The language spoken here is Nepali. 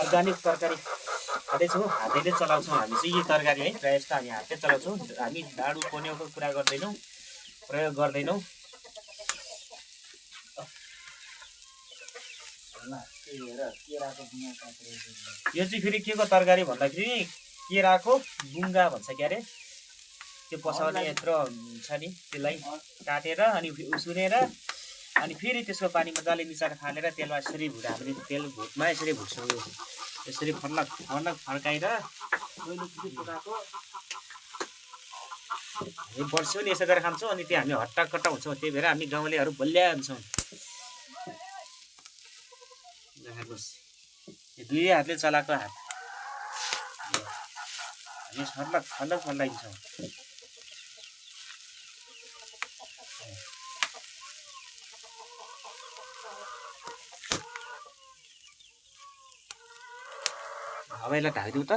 अर्ग्यानिक तरकारी खाँदैछौँ, हातैले चलाउँछौँ हामी चाहिँ यी तरकारी है, प्रायः जस्तो हामी हातले चलाउँछौँ। हामी डाडु पन्युको कुरा गर्दैनौँ, प्रयोग गर्दैनौँ। यो चाहिँ फेरि के को तरकारी भन्दाखेरि केराको बुङ्गा भन्छ क्या अरे, त्यो पसाउने यत्रो हुन्छ नि, त्यसलाई काटेर अनि उसिनेर अनि फेरि त्यसको पानी मजाले मिसाएर फालेर तेलमा यसरी हामीले तेल भुटमा यसरी भुट्छौँ। यसरी फर्लक फर्लक फर्काएर पकाएको हामी वर्षौ नि यसो गरेर खान्छौँ। अनि त्यो हामी हट्टाकट्टा हुन्छौँ, त्यही भएर हामी गाउँलेहरू बलिया हुन्छौँ। दुई हातले चलाएको हात हामी फर्लक फर्लक फर्लाइन्छौँ। हवाईलाई ढाकिदिउँ त।